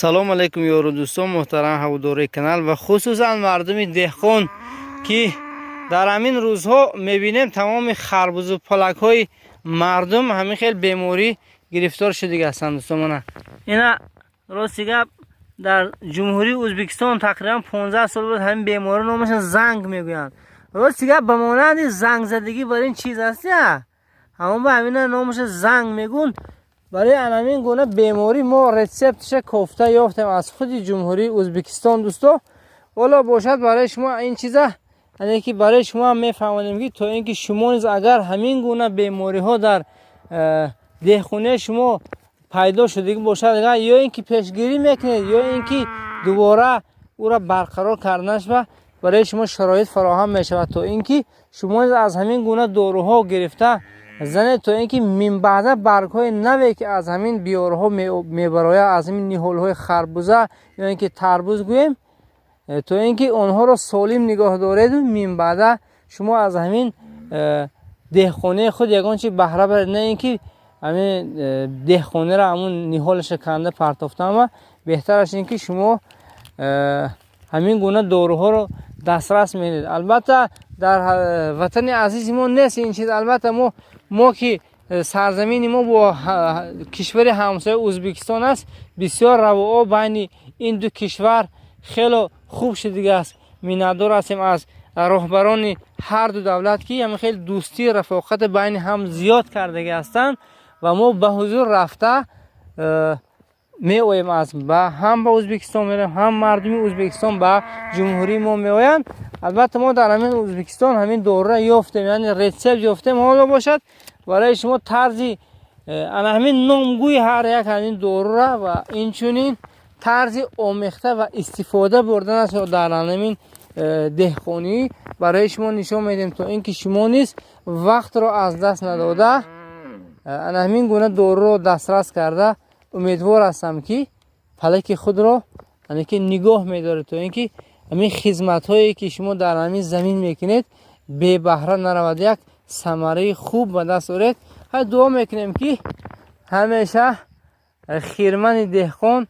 Салом алейкум, ёру дӯстон, муҳтарам ҳаводорои канал ва хусусан мардуми деҳқон, ки дар ҳамин рӯзҳо мебинем, тамоми харбузу палакҳои мардум ҳамин хел беморӣ гирифтор шудига ҳастанд. Дӯстон, мана ина, рости гап, дар Ҷумҳурии Ӯзбекистон тақрибан 15 сол буд, ҳамин беморӣ номаша занг мегӯянд. Рости гап, ба монанди зангзадагӣ бар ин чиз аст, я ҳамон ба ҳамина номаша занг мегӯн. Барои ҳамин гуна беморӣ мо рецептша кофта ёфтем аз худи Ҷумҳурии Ӯзбекистон. Дӯсто, ҳоло бошад, барои шумо ин чиза, яъне ки барои шумо ҳам мефаҳмонем, ки то ин ки шумо низ агар ҳамин гуна бемориҳо дар деҳхонаи шумо пайдо шудагӣ бошад, ё ин ки пешгирӣ мекунед, ё ин ки дубора ӯра барқарор карданаш ба барои шумо шароит фароҳам мешавад, то ин ки шумо низ аз ҳамин гуна доруҳо гирифта занед, то ин ки минбаъда баргҳои наве, ки аз ҳамин биёрҳо мебарояд, аз ҳамин ниҳолҳои харбуза ё ин ки тарбуз гӯем, то ин ки онҳоро солим нигоҳ дореду минбаъда шумо аз ҳамин деҳқонаи худ ягон чи баҳра баред, на ин ки ҳамин деҳқонеро ҳамун ниҳолаша канда партофтан. Ва беҳтараш ин ки шумо ҳамин гуна доруҳоро дастрас менед. Албатта, дар ватани азизи мо нест ин чиз. Албатта, мо ки сарзамини мо бо кишвари ҳамсоя Ӯзбекистон аст, бисёр равооб байни ин ду кишвар хело хуб шудагааст. Миннатдор ҳастем аз роҳбарони ҳар ду давлат, ки ҳамин хел дӯстӣ, рафоқати байни ҳам зиёд кардагӣ ҳастанд ва мо ба ҳузур рафта меоем, аз ҳам ба Ӯзбекистон мерем, ҳам мардуми Ӯзбекистон ба ҷумҳурии мо меоянд. Албатта, мо дар ҳамин Ӯзбекистон ҳамин дорура ёфтем, яъне рецепт ёфтем. Ҳоло бошад, барои шумо тарзи ана ҳамин номгӯи ҳар як ҳамин дорура ва инчунин тарзи омехта ва истифода бурданашро дар ҳамин деҳқонӣ барои шумо нишон медиҳем, то ин ки шумо низ вақтро аз даст надода, ана ҳамин гуна доруро дастрас карда, умедвор ҳастам, ки палаки худро ане ки нигоҳ медоред, то ин ки ҳамин хизматҳое, ки шумо дар ҳамин замин мекунед, бебаҳра наравад, як самараи хуб ба даст оред. Ҳай, дуо мекунем, ки ҳамеша хирмани деҳқон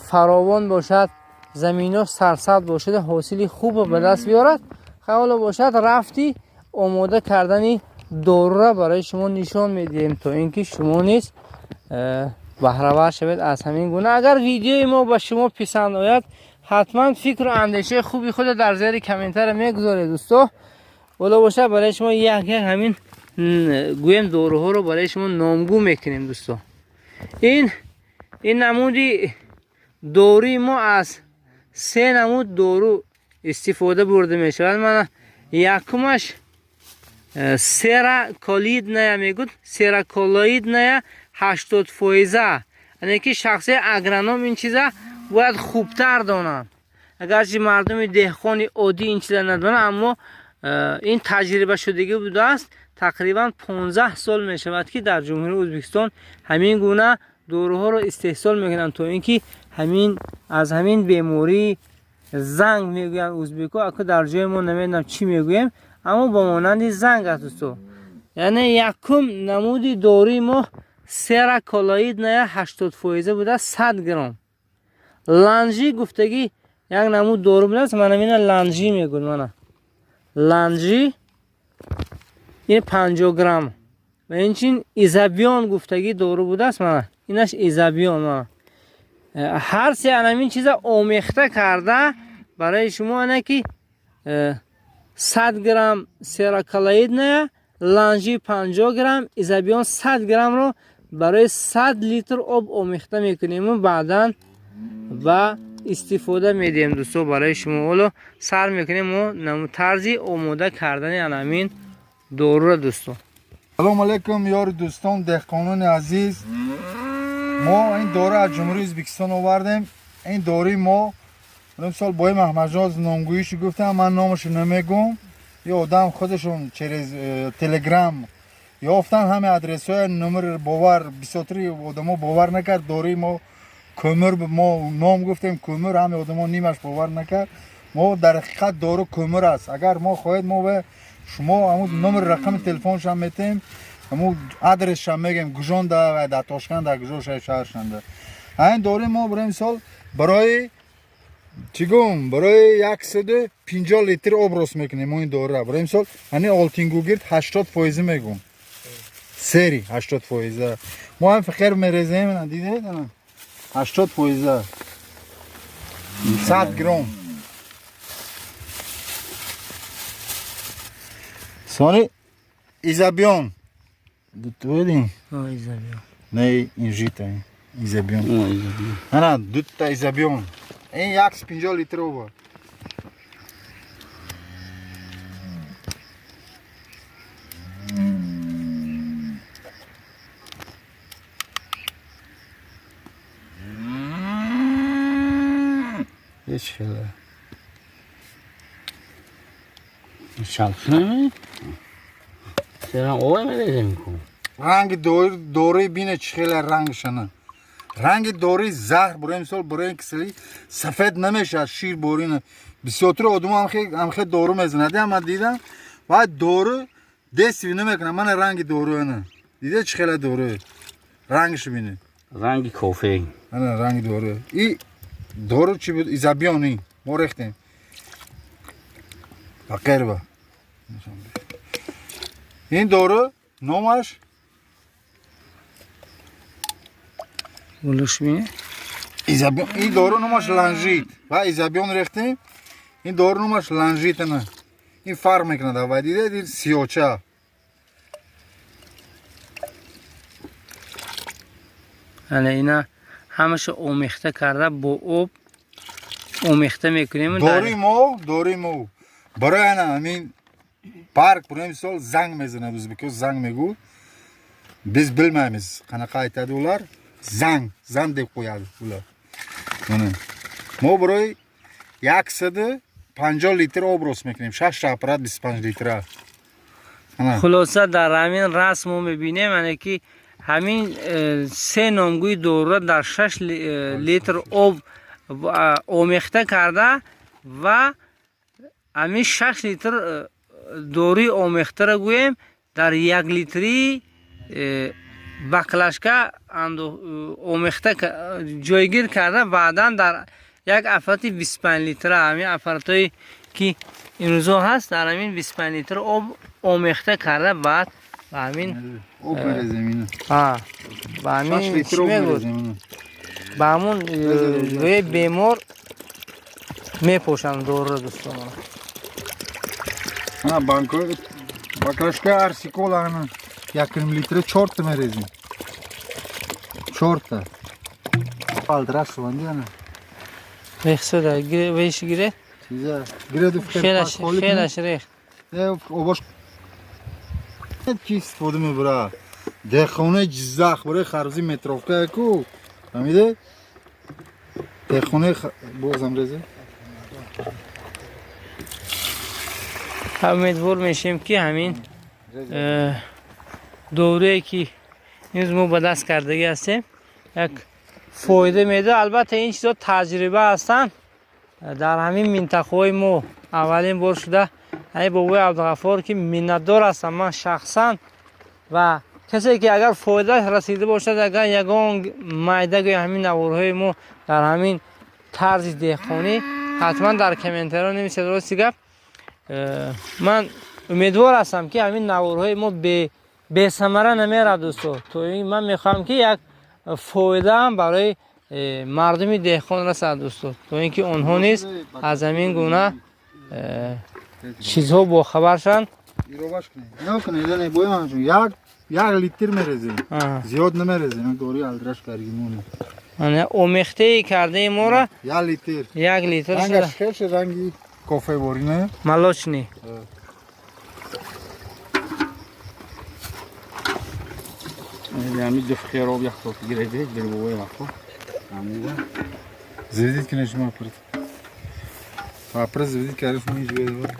фаровон бошад, заминҳо сарсабз бошад, ҳосили хубро ба даст биёрад. Ҳоло бошад, рафти омода кардани дорура барои шумо нишон медиҳем, то ин ки шумо низ баҳравар шавед аз ҳамин гуна. Агар видеои мо ба шумо писанд ояд, ҳатман фикру андешаи хуби худро дар зери комментария мегузоред. Дӯсто, ҳоло бошад, барои шумо як як ҳамин гӯем доруҳоро барои шумо номгӯ мекунем. Дӯсто, ин намуди доруи мо аз се намуд дору истифода бурда мешавад. Мана, якумаш сера коллоидная мегӯд, сера коллоидная 80%-а, яъне ки шахси агроном ин чиза бояд хубтар донанд. Агарчи мардуми деҳқони оддӣ ин чиза надонад, аммо ин таҷрибашудагӣ будааст. Тақрибан 15 сол мешавад, ки дар Ҷумҳурии Ӯзбекистон ҳамин гуна доруҳоро истеҳсол мекунанд, то ин ки ҳамин аз ҳамин бемории занг мегӯянд ӯзбеко, ака дар ҷои мо намедонам чӣ мегӯем, аммо ба монанди занг аст, дӯсто. Яъне якум намуди доруи мо сера коллоидная 80% буда, 100 грамм. Ланжи гуфтагӣ як намуд дору будааст, мана мина, ланжи мегӯд, мана ланжи, ин 50 грамм ва инчунин изабион гуфтагӣ дору будааст, мана инаш изабион. Мана, ҳар се анамин чиза омехта карда барои шумо, ана ки 100 грамм сера коллоидная, ланжи 50 грамм, изабион 100 граммро барои 100 литр об омехта мекунему баъдан ба истифода медиҳем. Дӯсто, барои шумо ҳоло сар мекунем мо тарзи омода кардани анамин дорура, дӯсто. Салом алейкум, ёри дӯстон, деҳқонони азиз. Мо ин дору аз Ҷумҳурии Ӯзбекистон овардем. Ин доруи мо, мисол, бои Маҳмадҷон номгӯишу гуфтам, ман номашо намегӯм. Ё одам худашон через Телеграм ёфтан ҳама адресҳоя, номер. Бовар, бисёртари одамо бовар накард. Доруи мо кӯмир, мо ном гуфтем кӯмир, ҳама одамо нимаш бовар накард. Мо дар ҳақиқат дору кӯмир аст. Агар мо хоҳед, мо ба шумо ҳамун номери рақами телефоншам метем, ҳамун адресшам мегем, гужонда, дар Тошканд, дар гужо шаҳршанда. Ин дори мо барои мисол барои чӣ гум, барои 150 литр об рост мекунем мо ин дорра. Барои мисол ҳани олтингугирд 80% мегум. Сери 80%. Мо ҳам фақир мерезем, ана дидед, ана 80%. 100 грамм. Сони изабион. Дутведин? Изабион. Не, инжита. Изабион. Ана дутта изабион. Ин 150 литр об. Ҳеч хеле. Шалхи чера об мерезем ку. Ранги дори бине чӣ хеле рангшана. Ранги дори заҳр барои мисол барои кисели сафед намешавад шир борина. Бисёртар одам ҳамхе дору мезанад. Ман дидам ва дору дестви намекунад. Мана ранги дору ана. Диде чӣ хеле дору. Рангш бине. Ранги кофе. Ана ранги дору. И дору чӣ буд? Изабиони. Мо рехтем. Фақирба. Ин дору номаш Гулуш бине. Изабион. Ин дору номаш ланжит. Ва изабион рехтем. Ин дору номаш ланжит ана. Ин фарқ мекунад. Ва дидед ин сиёча. Ана ина ҳамаша омехта карда бо об омехта мекунем. Дори мо барои ана ҳамин барг барои мисол занг мезанад ӯзбекҳо занг мегӯ. Biz bilmaymiz qanaqa aytadi ular. Занг, зан deb qo'yadi ular. Mana мо барои 150 литр об рост мекунем. 6 аппарат 25 литра. Хулоса дар ҳамин расм мо мебинем ана ки ҳамин се номгӯи дорура дар 6 литр об омехта карда ва ҳамин 6 литр доруи омехтаро гӯем дар 1 литри баклашка омехта ҷойгир карда, баъдан дар як аппарати 25 литра, ҳамин аппаратҳое ки имрӯзо ҳаст, дар ҳамин 25 литр об омехта карда, баъд ба ҳамин об мерезем ина. Ба ҳамин чӣ мегӯд? Ба ҳамун рӯи бемор мепошанд доруро дӯстон. Ана банко баклашка арсикола ана 1 литр 4 та мерезем. 4 та. Алдраш шуванди ана. Рехсуда веш гире. Чиза гире хелаш хелаш рех. Обош ки истифода мебара. Деҳқонаи Ҷиззах барои харбузи метровка ку. Фаҳмиде? Деҳқонаи бозам резе. Умедвор мешем ки ҳамин дорӯе ки имрӯз мо ба даст кардагӣ ҳастем як фоида медиҳад. Албатта ин чизҳо таҷриба ҳастанд. Дар ҳамин минтақаҳои мо аввалин бор шуда ҳамин бобои Абдуғаффор ки миннатдор ҳастам ман шахсан ва касе ки агар фоидааш расида бошад, агар ягон майда гӯя ҳамин наворҳои мо дар ҳамин тарзи деҳқонӣ ҳатман дар комментариҳо нависед. Рости гап ман умедвор ҳастам ки ҳамин наворҳои мо бесамара намерад дӯсто. То ин ман мехоҳам ки як фоидаам барои мардуми деҳқон расад дӯсто, то ин ки онҳо низ аз ҳамин гуна чизҳо бохабар шаванд. Иробаш кунед. Накунед, яъне бояд як литр мерезем. Зиёд намерезем, дори алдраш каргимон. Ана омехтаи кардаи моро 1 литр. 1 литр. Рангаш хел шуд, ранги кофе ворина. Молочный. Ҳамин ду фихер об як тоф гиреде, дилбовои вақто. Ҳамин. Заведите, конечно, аппарат. Аппарат заведите, конечно, не живет.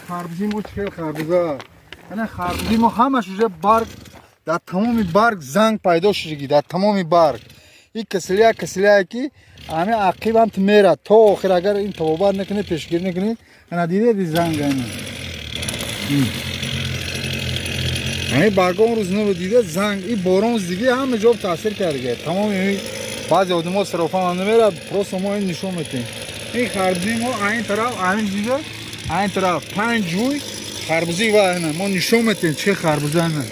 Харбузи мо чӣ хел харбуза. Ана харбузи мо ҳамаш уже барг, дар тамоми барг занг пайдо шудагӣ, дар тамоми барг. Ин касалия касалие ки ҳамин ақиб ҳам мерад то охир, агар ин табобат накунед, пешгирӣ накунед. Ана дидед занг ана. Ҳамин баргон рӯз набуд, дида занг, ин борон дига ҳама ҷо таъсир карда. Тамоми Баъзе одамҳо сарофа ҳам намерад, просто мо ин нишон метем. Ин харбузи мо айн тараф, айн дида, айн тараф панҷ ҷӯй харбузи ва ина мо нишон метем чӣ харбуза ина.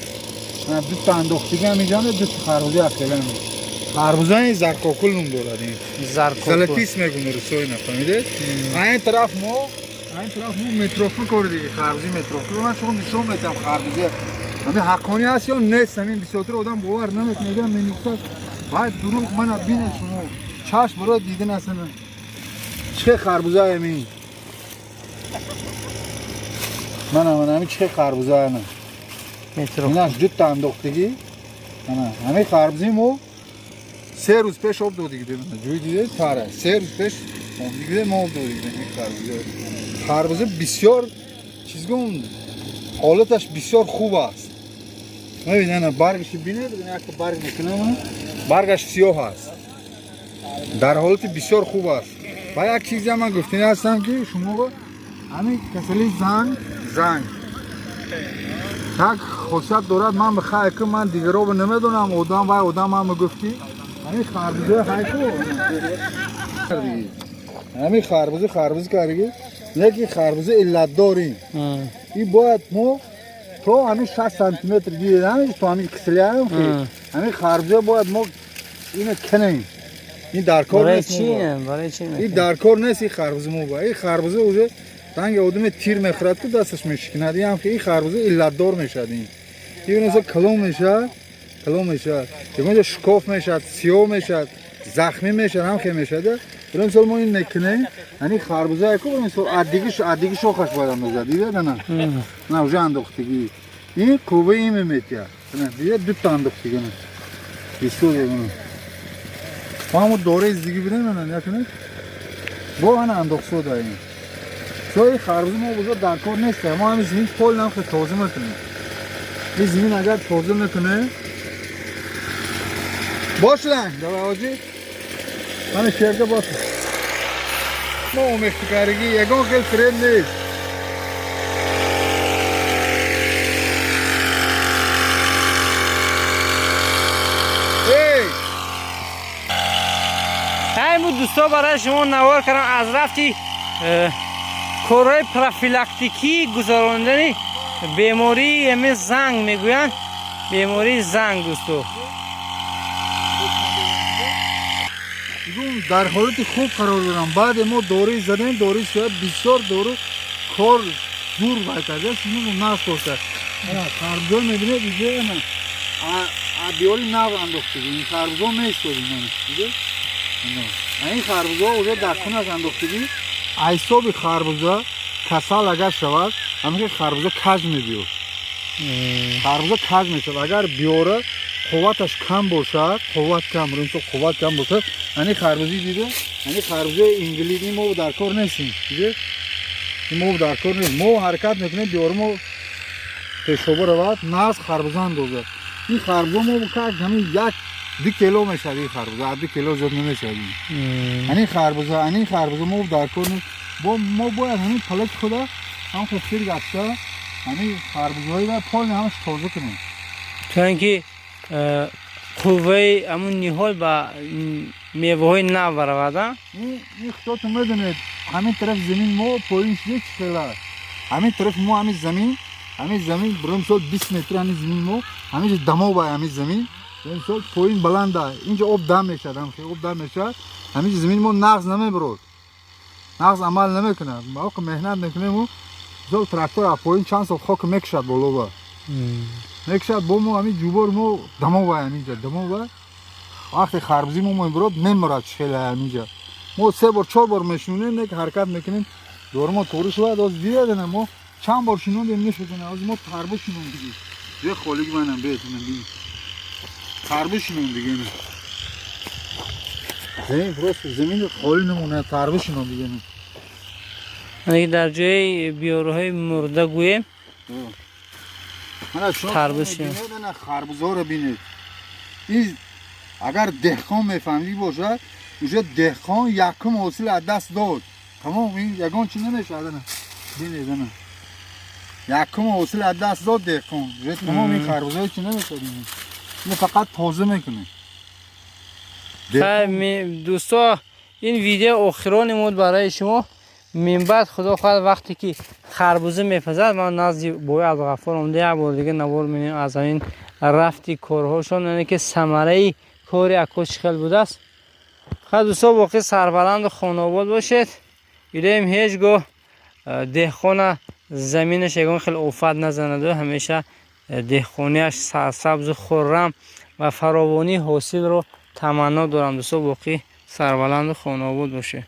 Ана ду та андохтига ҳаминҷа, ду та харбузи ахела. Харбуза ин заркокул ном дорад ин. Заркокул. Золотист мегӯн русо ина, фаҳмидед? Айн тараф мо, айн тараф мо метрофа кор диги, харбузи метрофа. Ман шумо нишон метам харбузи. Ҳамин ҳаққонӣ аст ё нест, ҳамин бисёртар одам бовар намекунад, мегӯяд менӯхтад. Вай дурӯғ, мана бинед шумо. Чашм барои дидан аст ана. Чӣ харбуза ҳамин? Мана мана ҳамин чӣ харбуза ана. Метро. Инаш ду та андохтагӣ. Ана ҳамин харбузи мо 3 рӯз пеш об додигӣ, ҷӯй дидед тара. 3 рӯз пеш об дидед, мо об додигӣ ин харбуза. Харбуза бисёр чизгун ҳолаташ бисёр хуб аст. Мебинед, ана баргаш бинед, як барг мекунам, баргаш сиёҳ аст. Дар ҳолати бисёр хуб аст. Ва як чизе ман гуфтанӣ ҳастам ки шумо ҳамин касали занг як хосият дорад. Ман бихай ки ман дигаро намедонам, одам вай одам ман мегуфт ки ҳамин харбуза хайку ҳамин харбуза харбуза кардиги, лекин харбуза иллатдорим. И бояд мо то ҳамин 6 сантиметр дидед, ҳамин то ҳамин кисляем, ҳамин харбуза бояд мо ина кунем. Ин дар кор Барои нест. чӣ? Мо Барои чӣ? ин дар кор нест ин харбуза мо ба. Ин харбуза уже ранги одаме тир мехӯрад ки дасташ мешиканад. Ин ҳам ин харбуза иллатдор мешавад ин. Ин мисол калон мешавад, калон мешавад. Ягонҷо шукоф мешавад, сиёҳ мешавад, захмӣ мешавад, ҳам хел мешавад. Барои мисол мо ин мекунем, ҳамин харбуза ку барои мисол аддиги шохаш бояд андозад. Дидед ана? На, уже андохтагӣ. Ин қувваи ин меметия. Дидед ду та андохтагӣ. Бисёр ягона. Мо ҳамон дораи зиддигӣ бинем ана накунед. Бо ана андохсода ин. Ҷои харбуза мо бозор дар кор нест. Мо ҳамин зимин пол нам хел тоза мекунем. Ин зимин агар тоза мекунем. Бошлан, давай ҳоҷӣ. Мана шерга бош. Мо омехтакаригӣ ягон хел фиреб нест. Эй! Ҳай буд дӯсто, барои шумо навор кардам аз рафти корҳои профилактикӣ гузарондани бемории ҳамин занг мегӯянд, бемории занг, дӯсто. Бигӯм дар ҳолати хуб қарор дорам. Баъде мо дораи задем, дораи сиёҳ бисёр дору кор зур вай карда, шумо нағз кор кард. Ана харбузо мебинед иҷо ана биёри нав андохтагӣ. Ин харбузо меистодем ана. Дидед? Ана. Ин харбузо уже дар хунаш андохтагӣ. Ҳисоби харбуза касал агар шавад, ҳамин харбуза каж мебиёд. Харбуза каж мешавад. Агар биёра қувваташ кам бошад, қувват кам, мисол қувват кам бошад, ани харбузи дида, ани харбузаи инглиз ин мо дар кор нестем. Дида? Ин мо дар кор нест. Мо ҳаракат мекунем биёра мо пешоба равад, нағз харбуза андозад. Ин харбуза мо как ҳамин 1-2 кило мешавад ин харбуза, аз 2 кило зиёд намешавад ин. Ани харбуза мо дар кор нест. Бо мо бояд ҳамин палаки худа ҳам хел гашта, ҳамин харбузаҳои ва полни ҳамаш тоза кунем. То ин ки қувваи ҳамун ниҳол ба меваҳои нав баравад, а? Ин худотон медонед, ҳамин тараф замин мо поин шуда чӣ хел аст. Ҳамин тараф мо ҳамин замин, барои мисол 20 метр ҳамин замин мо, ҳаминҷо дамоба ҳамин замин, барои мисол поин баланда, инҷо об дам мешавад, ҳам хел об дам мешавад, ҳаминҷо замин мо нағз намебарод. Нағз амал намекунад. Мо меҳнат мекунем, мисол трактор аз поин чанд сол хок мекашад боло ба. Мекашад бо мо ҳамин ҷубор мо дамоба ҳаминҷо, дамоба. Вақте харбузи мо мебарод, мемурад чӣ хел ҳаминҷо. Мо 3 бор, 4 бор мешунем, не ки ҳаракат мекунем, дори мо торӣ шавад, оз дидед мо чанд бор шинондем нашуд, оз мо тарбуз шинондем. Ҷои холигӣ манам бетунам бин. Тарбуз шинондем. Замин просто замин холӣ намонад, тарбуз шинондем. Дар ҷои биёраҳои мурда гӯем. Мана шумо Тарбуз бинед, ана харбузҳоро бинед. Ин агар деҳқон мефаҳмидӣ бошад, уже деҳқон якум ҳосил аз даст дод. Тамом, ин ягон чиз намешавад. Ана бинед, ана якум ҳосил аз даст дод деҳқон. Уже тамом ин харбузҳои чи намешавад. Ин фақат тоза мекунем. Хай, дӯсто, ин видео охирони буд барои шумо. Минбаъд, худо хоҳад, вақте ки харбуза мепазад, ман назди бои Абдуғаффор омада, як бор дига навор менем аз ҳамин рафти корҳошон, яъне ки самараи кори ако чӣ хел будааст. Хай, дӯсто, боқӣ сарбаланду хонаобод бошед. Илоҳим, ҳеҷ гоҳ деҳқона заминаш ягон хел офат назанаду ҳамеша деҳқонияш сарсабзу хуррам ва фаровонии ҳосилро таманно дорам. Дӯсто, боқӣ сарбаланду хонаобод бошед.